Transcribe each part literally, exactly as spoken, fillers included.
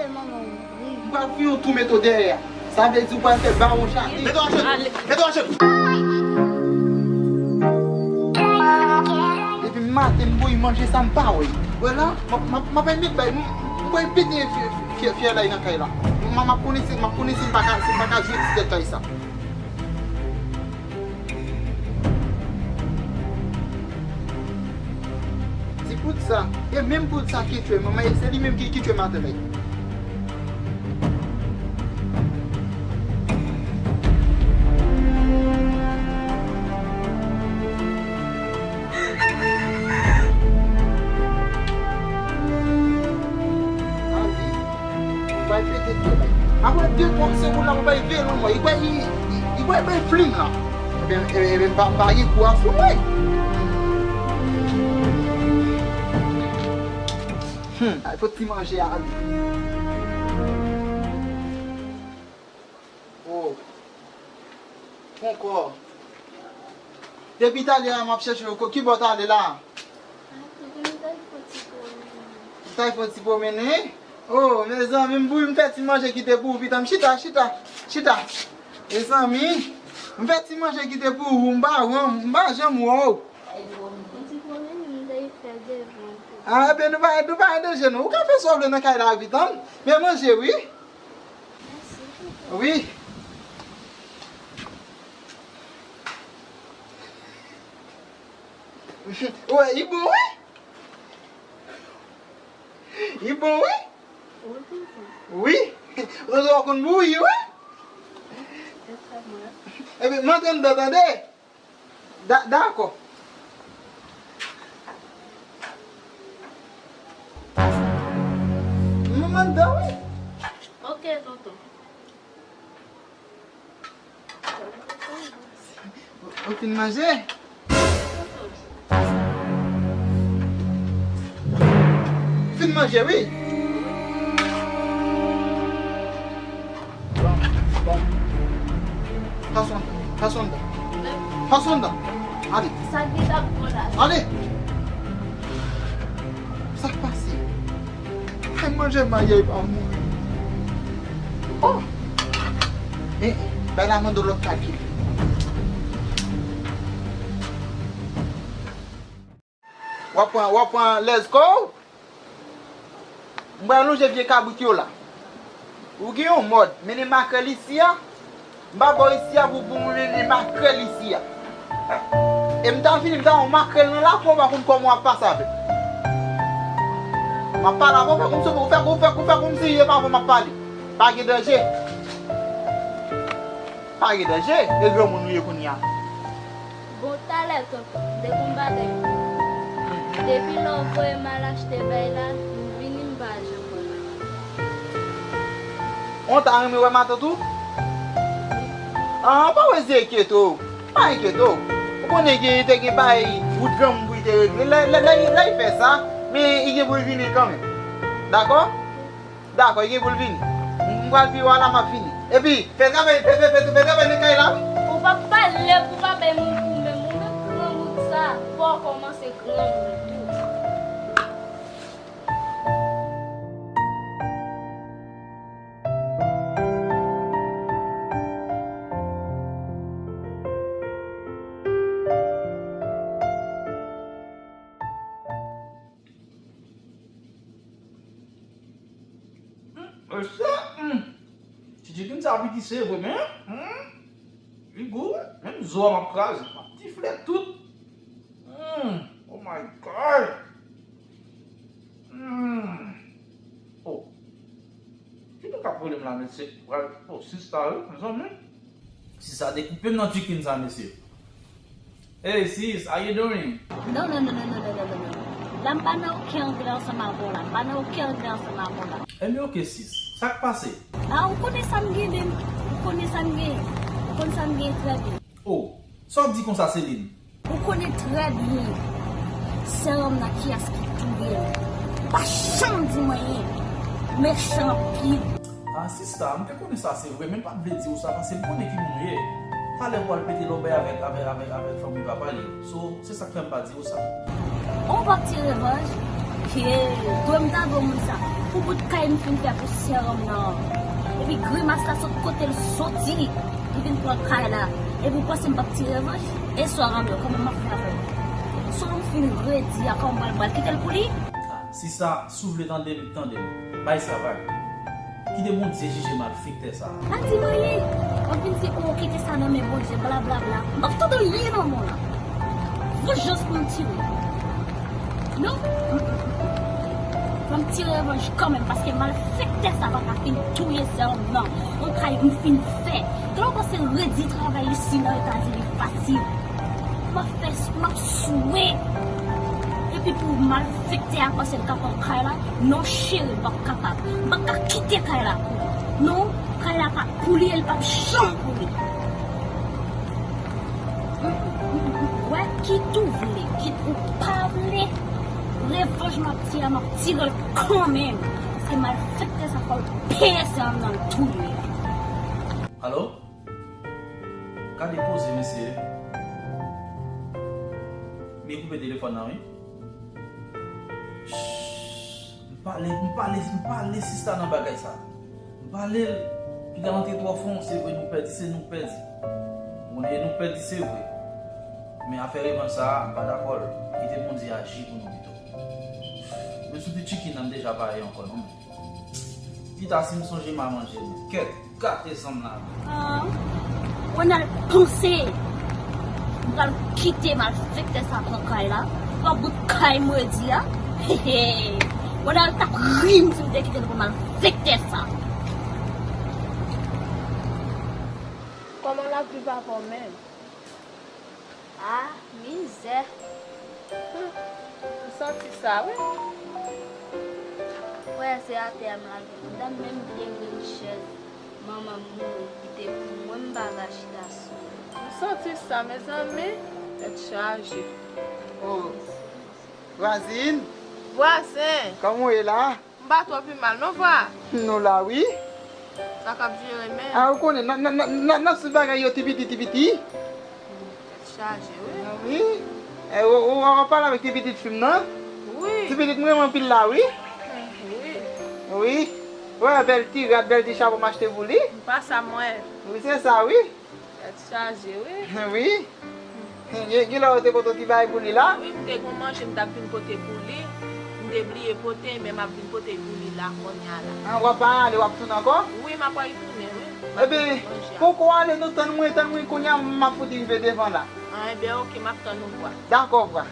Manman, wi. M pral fè yon tou mete w dèyè a. Sa vle di w pral fè bawon chante. Mete w ajenou. Mete w ajenou. Depi maten m voye manje sa m pa wè. Wè la, m ap, m ap, m ap met bay, m, m voye pete fye, fye, fyèl la nan kay la. M, m ap konnen si, m ap konnen si m pa ka, si m pa ka jwe ti tèt kay sa. Ti poud sa, e menm poud sa ki tchwe manman, e se li menm ki, ki tchwe madanm li. Bay pete tèt la. Apre de twa segonn la, bay veye lanmò. Li kwè li, li, li kwè bay flim la. Ebyen, e- ebyen, pa, pa gen kou a sou mwen. Hmm, ay, fòt ti manje a, wi. Oh. Ponkò. Depi talè a, m ap chèche w. Ko-, ki bò w t ale la? Ou t al fè yon ti pwomennen? Oh, mezanmi, m pou m fè ti manje kite pou ou, pitanm. Chita, chita, chita. Mezanmi, m fè ti manje kite pou ou, m pa janm, m pa janm wè w. Yon ti pwomennen m te fè devan tou. Ah, ebyen, nou pa, nou pa an danje, non. Ou ka fè sa w vle nan kay la, pitanm. Men manje, wi. Mèsi, pitanm. Wi. Wè, li bon, wi. Li bon, wi. Wi, pitanm. Wi. Ou konn bouyi, wi. Ebyen, m antre anndan, tande. Da-, dakò. M anndan, wi. Ok, tonton. Ou fin manje? Fin manje, wi. Bon, bon. Pase anndan, pase anndan. Pase anndan. Ale. Sa k gen t ap pran la? Ale. Sa k pase? Ay, manje mayay pa mouri. Oh! E, bay la mande lòt kalkil. W ap pran, w ap pran lèzkò w. M pral lonje vye kabrit yo la. Ou gen yon mòd, mennen makrèl isi a. M pa ba w isi a pou, pou mennen makrèl isi a. E m ta vini, m ta yon makrèl nan lakou, w pa konn kòman w ap pase avè m. M ap pale avè w, fè kòmsi, ou fè, ou fè, ou fè kòmsi e pa avè w m ap pale. Pa gen danje. Pa gen danje, e granmoun ou ye kounye a. Bon, talè, tonton, m te gon bagay pou ou. Depi lè w voye m al achte bay la, m vini m pa janm wè matant. On ta renmen wè matant ou? An, pa wè zi enkyete w. Pa enkyete w. Ou konnen gen, te gen bagay wout granmoun pou li te regle. Lè, lè, lè, lè li fè sa, men li gen pou l vini kanmenm. Dakò? Dakò, gen pou l vini. M, m pral pi wè la, m ap vini. Epi, fè travay, fè, fè, fè, fè travay nan kay la, wi. Ou p ap pale pou pa bay moun pou menm, ou menm granmoun sa, fò w kòmanse granmoun tou. Mesye, hmm. Ti chicken sa ap iti se vre, men, hmm. Li gou, menm zo a m ap kraze, m ap tifle tout. Hmm. Oh my God. Hmm. Oh. Ki nou k ap rele m la, mesye? Oh, sista, wi, mezanmi. Sista dekoupe m nan chicken sa, mesye. Hey sis, how you doing? Non, non, non, non. La m pa nan okenn angle ansanm avè w la. M pa nan okenn angle ansanm avè w la. Ebyen, oke sis. Sa k pase? Ah, ou konnen sa m gen, men. Ou konnen sa m gen. Ou konn sa m gen trè byen. Oh, sa w ap di konsa, Celine? Ou konnen trè byen. Sè w la, kiyès ki touye l? Ou pa janm di m anyen. Mechan anpil. Ah, sista, m te konnen sa, se vre, men m pa t vle di w sa, paske m konnen ki moun ou ye. Talè w pral pete lòbèy avèk, avèk, avèk, avèk fanmi papa li. So, se sa k fè m pa di w sa. Ou p ap tire revanj? Ke dwe m ta dwe moun sa. Pou bout kay m fin fè pou sè m nan. Epi grimas la sot kote l soti. Li vin pran kay la. Epi w panse m p ap ti revanj? E swa ranm yo, kòman m ap fè avè l? Selon m fin redi a, kòman m pral, pral kite l pou li? Sista, si w vle tande m, tande m. Bay sa vag. Kite Bondye jije malfektè sa a. Pa di m anyen. W ap vin di, o, kite sa nan men Bondye, blablabla. M p ap tande anyen nan men w la. Venjans pou m tire. Non. Fò m tire revanj kanmenm, paske malfektè sa pa ka fin touye sè m nan. Yon kay m fin fè. Gen lontan se redi travay isi nan Etazini fasil. M ap fè, m ap swe. Epi pou malfektè a panse l ka pran kay la, non cheri, m p ap kapab. M p ap ka kite kay la pou li. Non, kay la pa pou li, e l p ap janm pou li. Wè, kit ou vle, kit ou pa vle, revanj m ap tire a, m ap tire l kanmenm. Paske malfektè sa fò l peye sè m nan l touye. Alo? Gade poze mesye. M koupe telefòn nan, wi. Shh. M pale, m pale, m pale sista nan bagay sa. M pale l. Piga antre twò fon, se vre nou pèdi, se nou k pèdi. M konnen e nou k pèdi, se vre. Men afè revanj sa a, m pa dakò l. Kite Bondye aji pou nou pito. Men sou ti chicken nan, m deja pare ankò, non. Pita si m sonje m a manje l. Kèt, gate san m la. Ah, Ronald panse m pral kite malfektè sa pran kay la. Pran bout kay m redi a. Hehe. Ronald t ap ri m si m te kite l pou malfektè sa. Kòman l ap viv avè w menm? Ah, mizè. Hmm, m santi sa, wi. Wè, se atè a m lage. M t ap menm vye vre yon chèz manman m mouri kite pou mwen, m pa ka chita sou li. M santi sa, mezanmi. Tèt chaje. Oh, vwazin. Vwazen. Kòman w ye la? M pa twò pi mal non, vwa. Nou la, wi. Sa k ap jere men. A, ou konnen, n a, n a, n a, n a, n a sou bagay yo ti piti, ti piti. Tèt chaje, wi. Wi. E, ou, ou, w ap pale avèk ti pitit fi m nan? Wi. Ti pitit m renmen anpil la, wi. Wi. Wi. Ou wè bèl ti rad, bèl ti chapo m achte pou li? M pa sa mwen. Wi, se sa, wi. Tèt chaje, wi. Wi. Gen, gen lè ou te pote yon ti bagay pou li la? Wi, m te gon manje m t ap vin pote pou li. M te bliye pote, men m ap vin pote pou li la, kounye a la. An, w ap ale, w ap tounen ankò? Wi, m ap al tounen, wi. M ap vin manje a. Ebyen, poko ale, non, tann mwen, tann mwen, kounye a, m ap fout rive devan la. An, ebyen, oke, m ap tann ou, vwa. Dakò, vwa.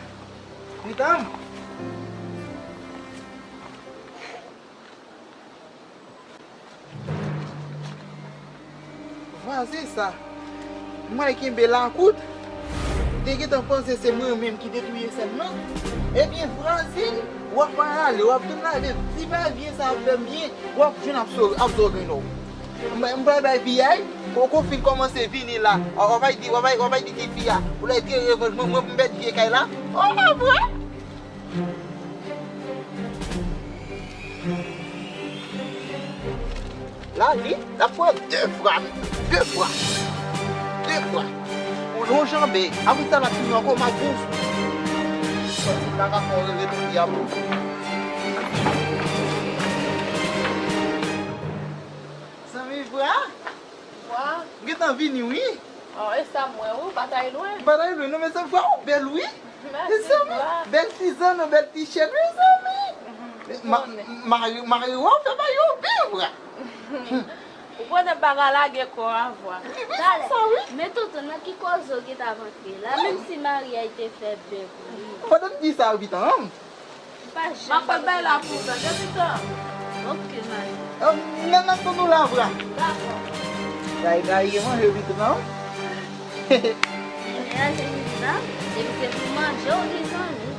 Ou tann? Vwazen sa, m wè l kenbe lakout. M te gentan panse se mwen menm ki te touye sè m nan. Ebyen, vwazen, w ap ale, w ap tounen ale, ti bagay vye sa ap fè m byen, w ap jwenn ap so-, ap zo grenn w. M, m pral bay piyay, poko fin kòmanse vini la. W ap al di, w ap al, w ap al di ti fi a, pou l al tire revanj mwen, mwen pou m pèdi vye kay la. O, mwen vre! Lavi, l ap pran de fwa, de fwa, de fwa. Yon, yon janbe, apre sa, l ap fini ankò, m ap bon sou. Sòti la ka fè yon rele pou dyab. Zanmi vwa? Vwa? M gentan vini, wi. Oh, e sa m wè, wi, ou pa t al lwen. M pa t al lwen, non, mezanmi, vwa, ou bèl, wi. Mèsi, vwa. Mezanmi, bèl ti zan, non, bèl ti chèn, mezanmi. Mhm. Ma-, mari, mari wè w fè bagay yo byen, vwa. Ou konnen pa ka lage kò a, vwa. Wi, wi, se sa, wi. Men tonton, nan ki koze w gentan antre la, menm si maryaj te fè bèl pou li? Pandan m di sa, wi, tan, m pa janm. M ap al bay la pou ou, tande, Pitan. Oke, mari. Nan, nan, nan, nou la, vwa. Dakò. Bay, bay, manje, Pitan. Manje, Pitan. Depi se pou manje, ou di zanmi.